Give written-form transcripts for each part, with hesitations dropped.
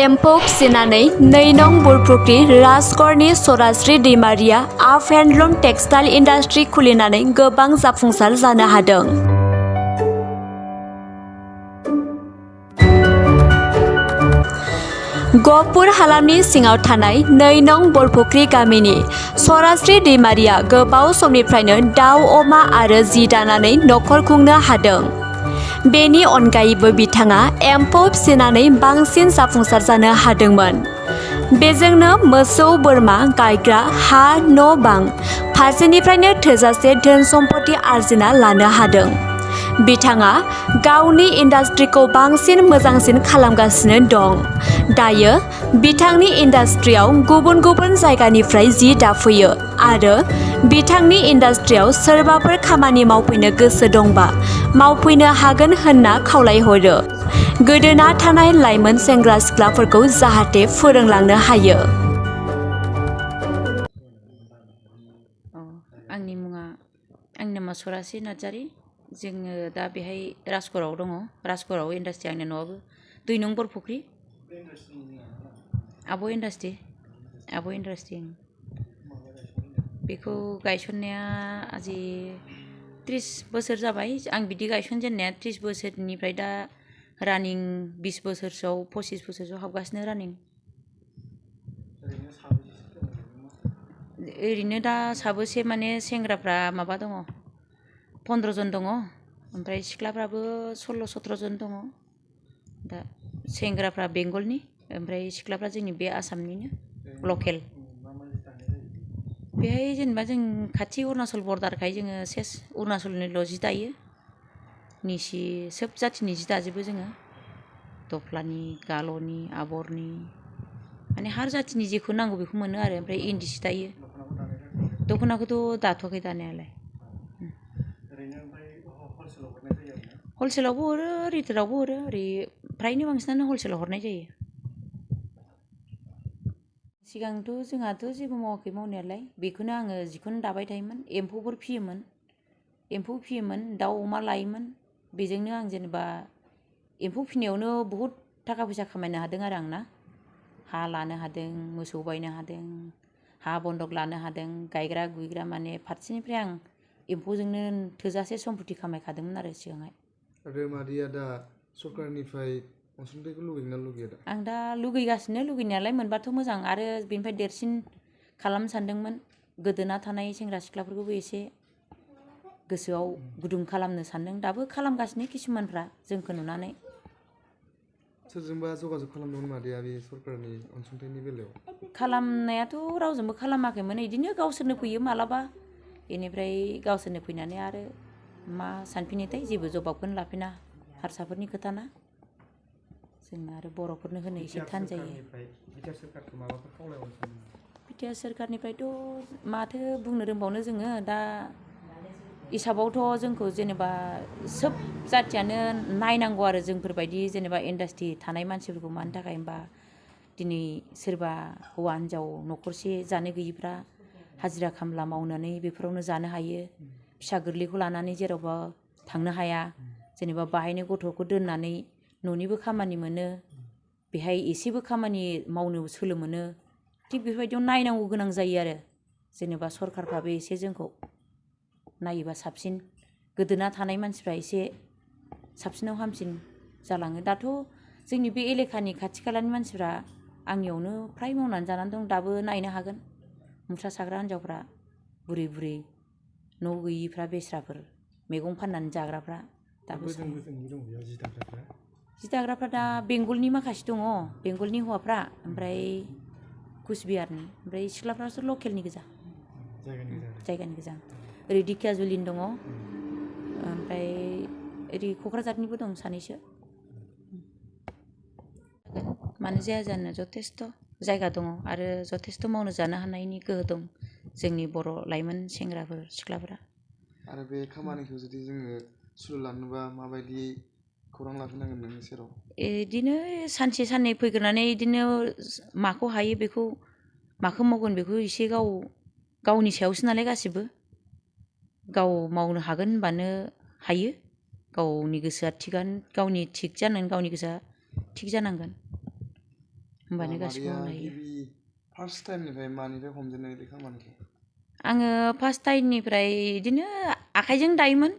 एम्फौ फिसिनानै 2 नं बुरफुख्रि राजगड़नि सरास्रि दैमारिया आप हेन्डलुम टेक्सटाइल इन्डास्ट्री खुलिनानै गोबां जाफुंसार जानो हादों। गहपुर हालामनि सिङाव थानाय 2 नं बुरफुख्रि गामिनि सरास्रि दैमारिया गोबाव समनिफ्रायनो दाउ अमा आरो जि दानानै नखर खुंनो हादों। बेनि अनगायैबो बिथाङा एम्फौ फिसिनानै बांसिन जाफुंसार जानो हादोंमोन। बेजोंनो मोसौ बोरमा गायग्रा हा न' बां फारसेनिफ्रायनो थोजासे धोन सम्पति आरजिना लानो हादों। बिथाङा गावनि इन्डास्ट्रिखौ बांसिन मोजांसिन खालामगासिनो दं। दायो बिथांनि इन्डास्ट्रियाव गुबुन गुबुन जायगानिफ्राय जि दाफैयो आरो बिथांनि इन्डास्ट्रियाव सोरबाफोर खामानि मावफैनो गोसो दंबा मावफैनो हागोन होनना खावलायहरो। गोदोना थानाय लाइमोन सेंग्रा सिख्लाफोरखौ जाहाथे फोरोंलांनो हायो। आंनि नामा सरास्रि नार्जारि। जोङो दा बेहाय राजगड़आव दङ। राजगड़आव इन्डास्ट्रि आंनि न'आबो 2 नं बुरफुख्रि। आब' इन्डास्ट्रि बेखौ गायसननाया आजि 30 बोसोर जाबाय। आं बिदि गायसनजेननाया 30 बोसोरनिफ्राय दा रानिं 20 बोसोरसोआव 25 बोसोरसोआव हाबगासिनो रानिं। ओरैनो दा साबोसे माने सेंग्राफ्रा माबा दङ 15 जन दङ, ओमफ्राय सिख्लाफ्राबो 16-17 जन दङ। दा सेंग्राफ्रा बेंगलनि, ओमफ्राय सिख्लाफ्रा जोंनि बे आसामनिनो लकेल। बेहाय जेनेबा जों खाथि अरुणाचल बर्डारखाय जोङो सेस अरुणाचलनिल' जि दायो। निसि सोब जाथिनि जि दाजोबो जोङो। दफ्लानि, गाल'नि, आबरनि माने हार जाथिनि जेखौ नांगौ बेखौ मोनो आरो। ओमफ्राय इन्दि सि दायो। दख'नाखौथ' दाथ'वाखै दानायालाय। हलसेलावबो हरो, रिटेलावबो हरो। ओरै फ्रायनो बांसिनानो हलसेलाव हरनाय जायो। सिगांथ' जोंहाथ' जेबो मावाखै मावनायालाय। बेखौनो आङो जिखौनो दाबाय थायोमोन। एम्फौफोर फियोमोन, दाउ अमा लायोमोन। बेजोंनो आं जेनेबा एम्फौ फिनायावनो बहुद थाखा फैसा खामायनो हादों आरो आं ना। हा लानो हादों, मोसौ बायनो हादों, हा बन्दक लानो हादों, गायग्रा गुयग्रा माने फारसेनिफ्राय आं एम्फौजोंनो थोजासे सम्पति खामायखादोंमोन आरो सिगांहाय। आरो मादैया दा सरकारनिफ्राय अनसुंथाइखौ लुगैना लुगैया दा? आं दा लुगैगासिनो, लुगैनायालाय मोनबाथ' मोजां। आरो बेनिफ्राय देरसिन खालामनो सानदोंमोन। गोदोना थानाय सेंग्रा सिख्लाफोरखौबो एसे गोसोआव गुदुं खालामनो सानदों। दाबो खालामगासिनो किसुमानफ्रा जोंखौ नुनानै। सोरजोंबा जगाजग खालामदोंमोन मादैया बे सरकारनि अनसुंथाइनि बेलायाव? खालामनायाथ' रावजोंबो खालामाखैमोन। बिदिनो गावसोरनो फैयो मालाबा, बेनिफ्राय गावसोरनो फैनानै आरो मा सानफिनोथाय जेबो जबाबखौनो लाफिना। हारसाफोरनि खोथाना। जोंना आरो बर'फोरनो होनो एसे थान जायो। बिटिआर सोरखारखौ माबाफोर खावलायहरनो सानो नामा? बिटिआर सोरखारनिफ्रायथ' माथो बुंनो रोंबावनो जोङो दा हिसाबावथ' जोंखौ जेनेबा सोब जाथियानो नायनांगौ आरो जोंफोरबायदि जेनेबा इन्डास्ट्रि थानाय मानसिफोरखौ। मानि थाखाय होनबा दिनै सोरबा हौवा हिनजाव न'खरसे जानो गैयिफ्रा हाजिरा खामला मावनानै बेफोरावनो जानो हायो। फिसा गोरलैखौ लानानै जेरावबो थांनो हाया। जेनेबा बाहायनो गथ'खौ दोननानै न'निबो खामानि मोनो, बेहाय एसेबो खामानि मावनो सोलो मोनो। थिग बेफोरबायदियाव नायनांगौ गोनां जायो आरो। जेनेबा सरकारफ्राबो एसे जोंखौ नायोबा साबसिन, गोदोना थानाय मानसिफ्रा एसे साबसिनाव हामसिन जालाङो। दाथ' जोंनि बे एलेखानि खाथि खालानि मानसिफ्रा आंनियावनो फ्राय मावनानै जानानै दं। दाबो नायनो हागोन। मुस्रा साग्रा हिनजावफ्रा, बुरै बुरै न' गैयिफ्रा, बेस्राफोर मैगं फाननानै जाग्राफ्रा दाबो जि दाग्राफ्रा दा बेंगलनि माखासे दङ, बेंगलनि हौवाफ्रा, ओमफ्राय कुचबिहारनि, ओमफ्राय सिख्लाफ्रासो लकेलनि गोजा, जायगानि गोजा। ओरै दिखियाजुलिनि दङ, ओमफ्राय ओरै क'क्राझारनिबो दं सानैसो। मानो जाया जानो, जथेस्थ' जायगा दङ आरो जथेस्थ' मावनो जानो हानायनि गोहो दं जोंनि बर' लाइमोन सेंग्राफोर सिख्लाफोरा। आरो बे खामानिखौ जुदि जोङो सुरु लानोबा माबायदि खौरां लाफिननांगोन नोंनि सेराव? बिदिनो सानसे साननै फैग्रोनानै बिदिनो माखौ हायो बेखौ, माखौ मावगोन बेखौ एसे गावनि सायावसो नालाय गासिबो। गाव मावनो हागोन होनबानो हायो। गावनि गोसोआ थिगानो, गावनि थिग जानांगोन, गावनि गोसोआ थिग जानांगोन। होमबानो गासिबो मादैया मावनो हायो। गिबि फार्स्ट टाइमनिफ्राय मानिफ्राय हमजेननाय बे खामानिखौ? आङो फार्स्ट टाइमनिफ्राय बिदिनो आखाइजों दायोमोन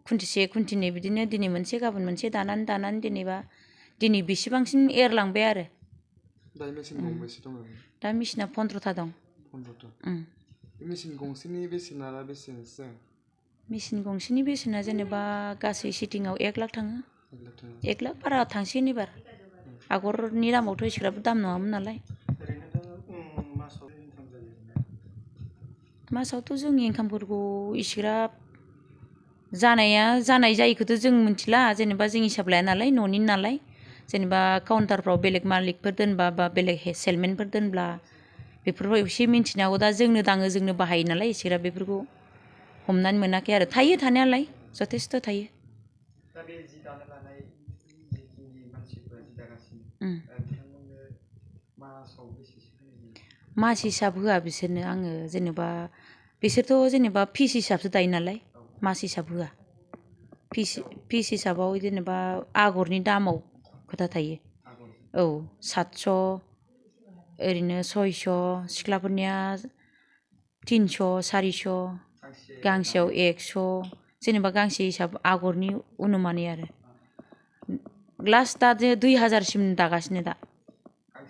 खुन्थिसे खुन्थिनै बिदिनो दिनै मोनसे गाबोन मोनसे दानानै जेनेबा दिनै बेसेबांसिम एरलांबाय आरो। दायो मेचिन गंबेसे दङ? दा मेचिना 15था दं। 15था। बे मेचिन गंसेनि बेसेना बेसेबांसो जागोन? मेचिन गंसेनि बेसेना जेनेबा गासै सिटिंआव 1 लाख थाङो। 1 लाख थाङो। 1 लाख बारा थांसिगोन एबार। आगरनि दामावथ' एसेग्राब दाम नङामोन नालाय। मासावथ' जोंनि इनकामफोरखौ इसेग्राब जानाय जायिखौथ' जों मिथिला, जेनेबा जों हिसाब लाया नालाय न'नि नालाय। जेनेबा काउन्टारफ्राव बेलेग मालिकफोर दोनबा बा बेलेग सेलमेनफोर दोनब्ला बेफोरखौ एसे मिन्थिनो हागौ। दा जोंनो दाङो जोंनो बाहायो नालाय एसेग्राब बेफोरखौ हमनानै मोनाखै आरो। थायो थानायालाय जथेस्थ' थायो। दा बे जि दानो लानाय जिखिनि मानसिफोरा जि दागासिनो बिथांमोननो मासाव बेसेसो होनाय जायो? मास हिसाब होआ बिसोरनो आङो, जेनेबा बिसोरथ' जेनेबा फिस हिसाबसो दायो नालाय, मास हिसाब होआ। फिस हिसाबाव जेनेबा आगरनि दामाव खोथा थायो। औ 700, ओरैनो 600, सिख्लाफोरनिया 300, 400, गांसेयाव 100, जेनेबा गांसे हिसाब आगरनि अनुमानै आरो। लास्ट दा 2000सिम दागासिनो दा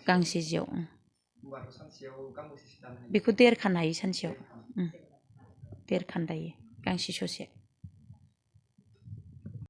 गांसे जियाव। होमबाथ' सानसेयाव गांबेसेसो दानो हायो? बेखौ 1.5 खान हायो सानसेयाव। 1.5 खान दायो गांसे ससे।